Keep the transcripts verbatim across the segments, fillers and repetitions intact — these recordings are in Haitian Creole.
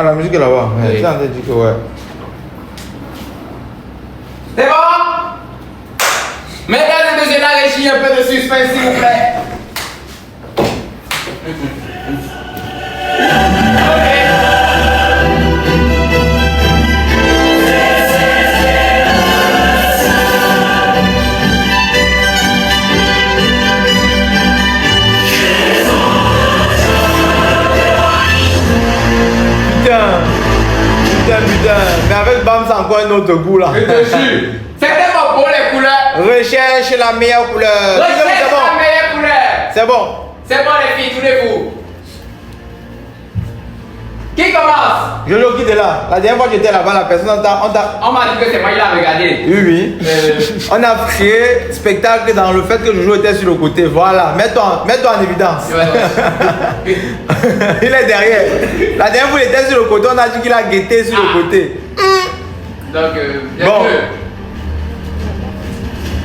Ah, la musique est là-bas. Ouais, oui. Ça, on a dit que, ouais. C'est bon? Mesdames et messieurs, la régie, un peu de suspense, s'il vous plaît. Putain, putain, putain. Mais avec Bam, c'est encore un autre goût là. Je te jure. C'était pas beau les couleurs. Recherche la meilleure couleur. Recherche la meilleure couleur. C'est bon. C'est bon les filles, tournez-vous. Qui commence? Jojo, qui était là? La dernière fois que j'étais là-bas, la personne, on t'a, on t'a... On m'a dit que c'est moi qui l'avais regardé. Oui, oui. Euh. On a créé spectacle dans le fait que Jojo était sur le côté. Voilà. Mets-toi, mets-toi en évidence. Ouais, ouais. Il est derrière. La dernière fois, il était sur le côté. On a dit qu'il a guetté sur le côté. Hmm. Donc, euh, bon.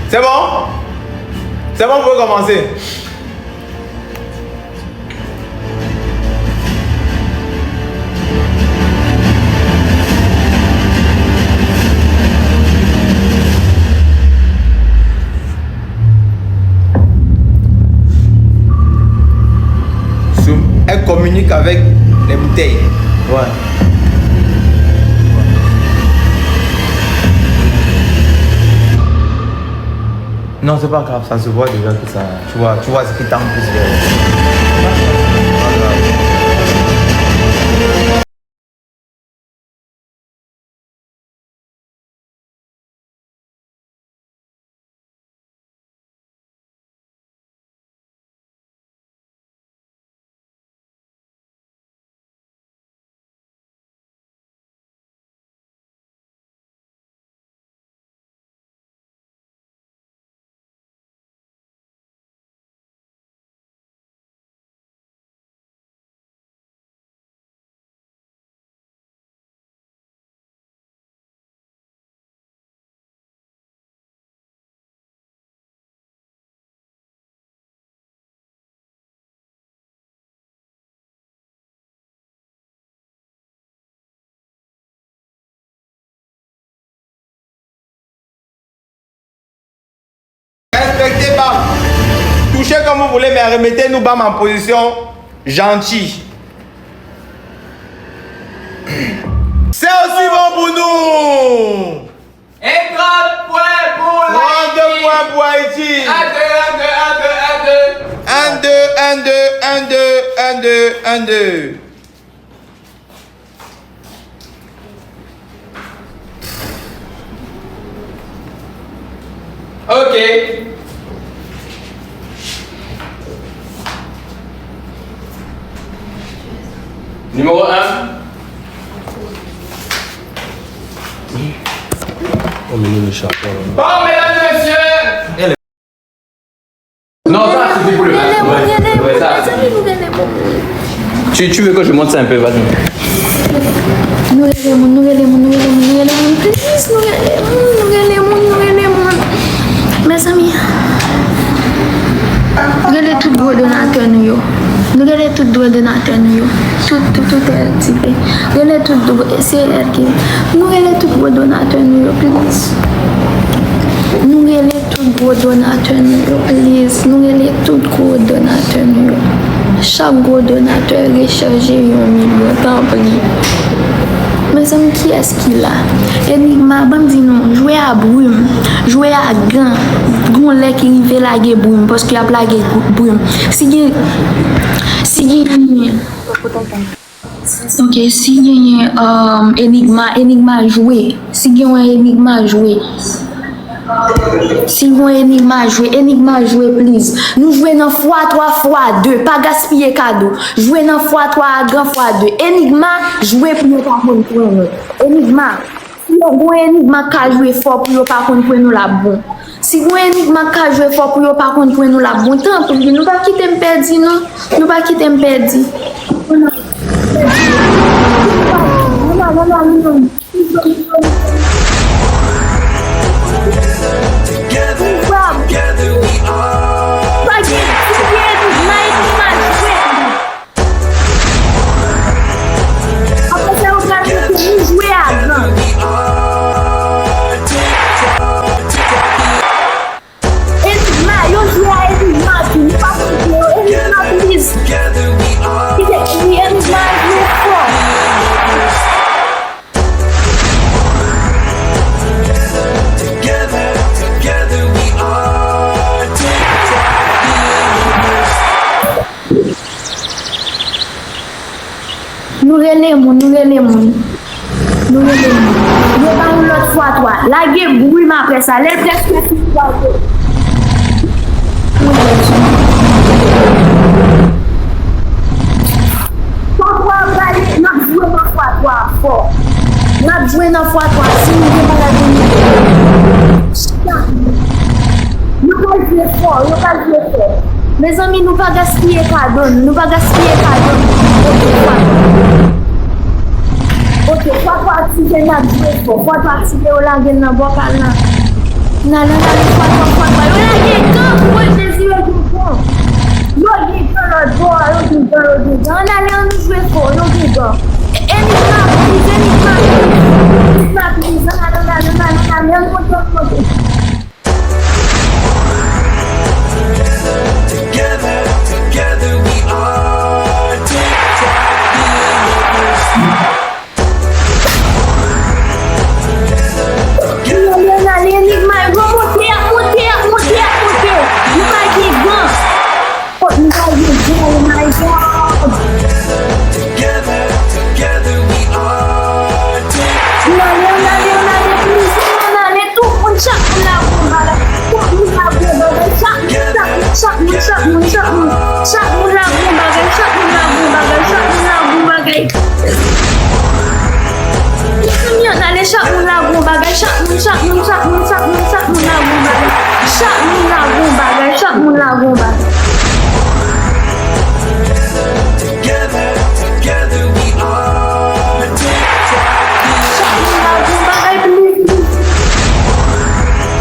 C'est bon? C'est bon, vous pouvez commencer. Sou, elle communique avec les bouteilles. Ouais. Non, c'est pas grave, ça se voit déjà que ça. Tu vois, tu vois ce qui tend plus vers. Respectez pas. Touchez comme vous voulez, mais remettez-nous Bam en position gentille. C'est aussi bon pour nous. Et trente points pour Haïti. Trente points pour Haïti. Un, deux, un, deux, un, deux, un, deux. Un, deux, un, deux, un, deux, un, deux, un, deux. Ok. Numéro un. Bon, mesdames et messieurs. Non, ça suffit pour le match. Ouais, ouais, ça suffit. Tu, tu veux que je monte ça un peu, vas-y. Nou rele moun, nou rele moun, nou rele moun, nou rele moun, please, nou rele moun, nou rele moun, nou rele moun. Mezanmi, rele tout gwo donatè nou yo. Nou rele tout gwo donatè nou yo. Tout, tout, tout L T P. Rele tout gwo, se L T P. Nou rele tout gwo donatè nou yo, please. Nou rele tout gwo donatè nou yo, please. Nou rele tout gwo donatè nou yo. Chak gwo donatè, rechaje yon milyon, tanpri. Mezanmi, kiyès ki la? Enigma, ban m di nou, jwe a brim, jwe a gan. Gon lè ki rive lage brim, paske y ap lage brim. Si gen, si gen, Ok, si genyen, um, Enigma, Enigma jwe. Si gen yon Enigma jwe. Si gen yon Enigma jwe, Enigma jwe, please. Nou jwe nan fwa twa fwa de. Pa gaspiye kado. Jwe nan fwa twa a gan fwa de. Enigma jwe pou yo pa konn pwen nou. Enigma. Si yon gon Enigma ka jwe fò pou yo pa konn pwen nou l ap bon. Si gon Enigma ka jwe fò pou yo pa konn pwen nou l ap bon, tanpri, nou pa kite m pèdi non. Nou pa kite m pèdi. Nou pa, nou pa, nou pa, nou pa. Pa gen, si gen Enigma, Enigma jwe. Apre sa, Nou rele moun. Nou rele moun. Yo ba nou lòt fwa twa. Lage bri m apre sa. Lè l prèske fini, w a wè. Pou lè fini. Fwa twa ap pale, n ap jwe nan fwa twa a fò. N ap jwe nan fwa twa. Si nou gen bagay pou nou fè. Chita. Yo pral jwe fò, yo pral jwe fò. Mezanmi, nou pa gaspiye kado n, nou pa gaspiye kado n. Oke, fwa twa. Oke, fwa twa aktive, n ap jwe fò. Fwa twa aktive, yo lage l nan bòkal la. N ale, n ale, fwa twa, fwa twa. Yo lage gan, woy Jezi, yo gen gan. Yo gen gan lòt bò a, yo gen gan, yo gen gan. Ann ale, ann jwe fò, yo gen gan. E, Enigma, pliz, Enigma, pliz. Enigma, pliz, ann ale, ann ale, ann ale, ann ale, ann monte, ann monte. Together, together we are TikTok billionaires. Together, together we are TikTok billionaires. Yo pa gen gan. Kot nou pa gen gan, oh my God. Together, together we are TikTok. Ann ale, ann ale, ann ale, pliz, ann ale, tout moun, chak moun la gon bagay. Chak moun la gon bagay. Chak moun, chak moun, chak moun, chak moun, chak moun la gon bagay. Chak moun la gon bagay, chak moun la gon bagay. Mezanmi, ann ale, chak moun la gon bagay. Chak moun, chak moun, chak moun, chak moun, chak moun la gon bagay. Chak moun la gon bagay, chak moun la gon bagay. Together, together we are TikTok. Chak moun la gon bagay, pliz, pliz.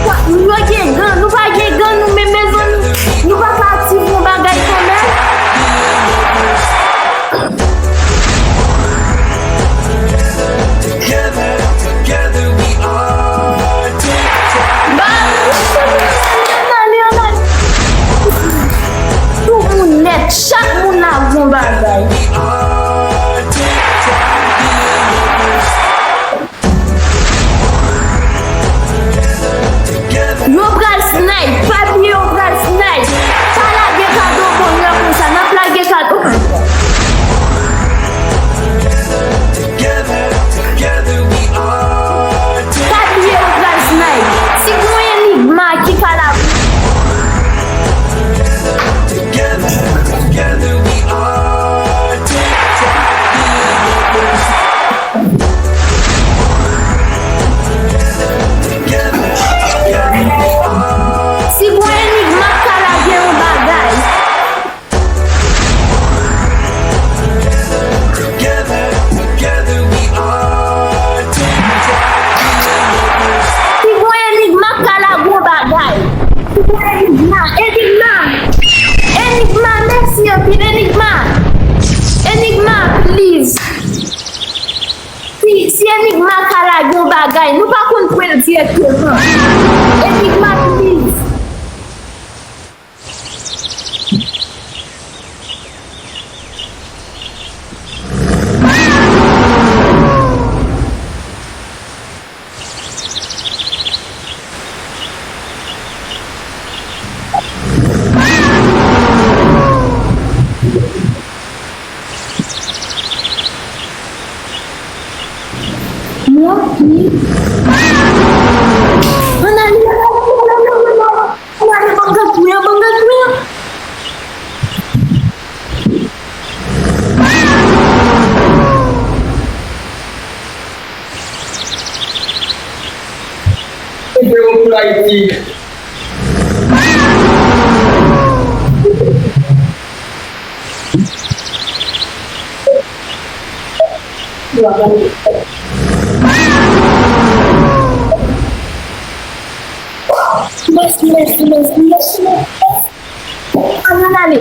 Chak moun, yo gen gan, nou pa gen gan nou menm, mezanmi. Nou pa ka aktive yon bagay kanmenm. Together, together we are TikTok. Ba, ann ale, ann ale. Tout moun nèt, chak moun la gon bagay. We are TikTok billionaires. Yo pral snipe, pa bliye yo pral snipe. Pa lage kado bon lè konsa, n ap lage kado. Pa bliye yo pral snipe. Si gon Enigma ki ka la. Si gon Enigma k ka lage yon bagay. Si gon Enigma k ka lage yon bagay. Si gon Enigma, Enigma. Enigma, mèsi anpil, Enigma. Enigma, please. Si, si Enigma ka lage yon bagay, nou pa konn pran l dirèkteman. Enigma, please. Mwen, wi. Ann ale, ann ale, ann ale, ann ale, ann ale, ban m gad kouya, ban m gad kouya. Video pou Ayiti. Mèsi, mèsi, mèsi, mèsi, mèsi. Ann ale.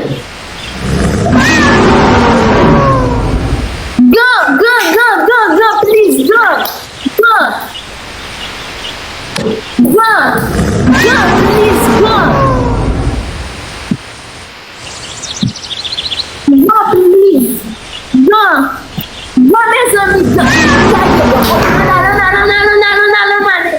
Gan, gan, gan, gan, gan, please, gan. Gan. Gan, gan, please, gan. Gan, please. Gan. Gan, mezanmi, gan. Ann ale, ann ale, ann ale, ann ale, ann ale, ann ale.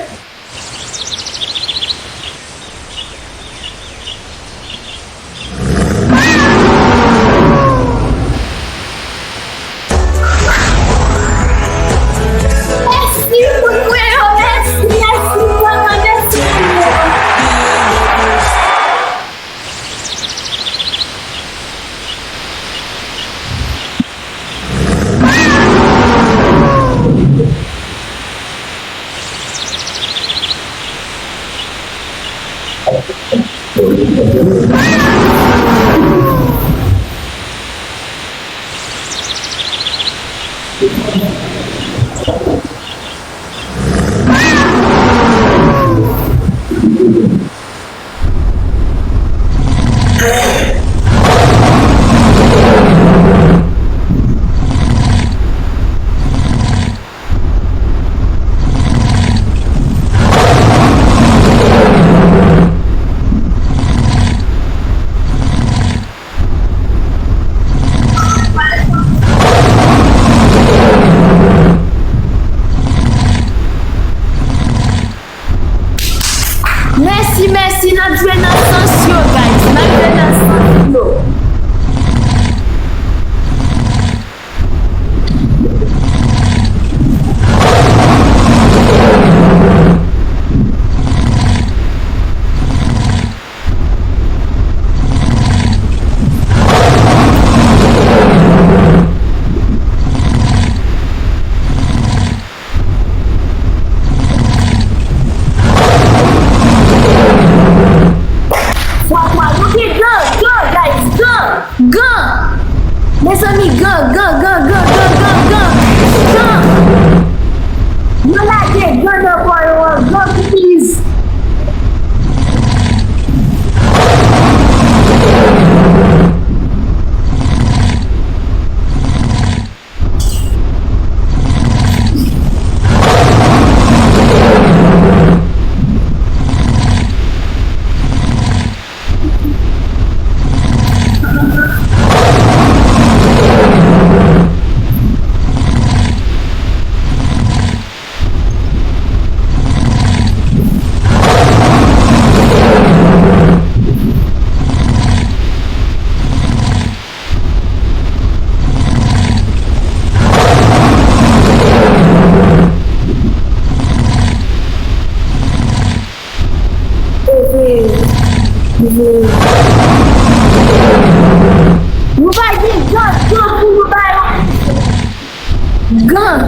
Gan!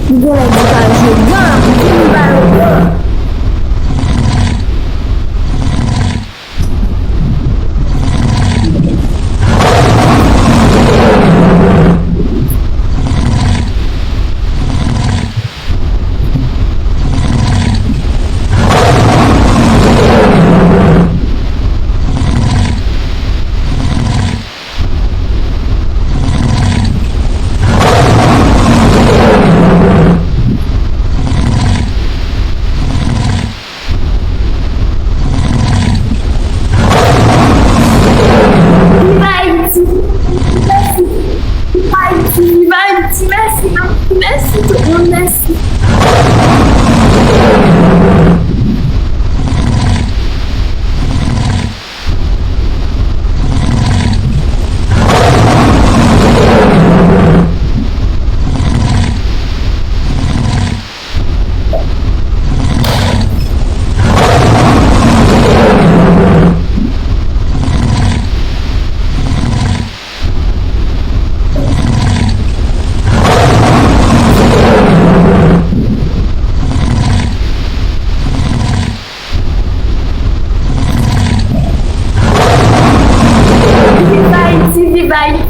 Li genlè di pa jwe gan, li vini ba yo gan. Viv Ayiti! Mèsi! Viv Ayiti! Viv Ayiti! Mèsi, mèsi, mèsi, tout moun, mèsi! Viv Ayiti, viv Ayiti.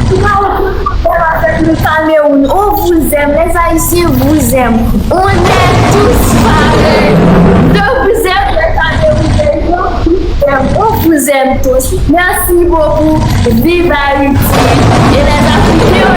Tout Ayisyen avèk le Cameroun. On vous aime, les Haïtiens vous aiment. On est tous pareils. Je vous aime, les Camerounais. Je vous aime. On vous aime tous. Merci beaucoup. Viv Ayiti. E les Africains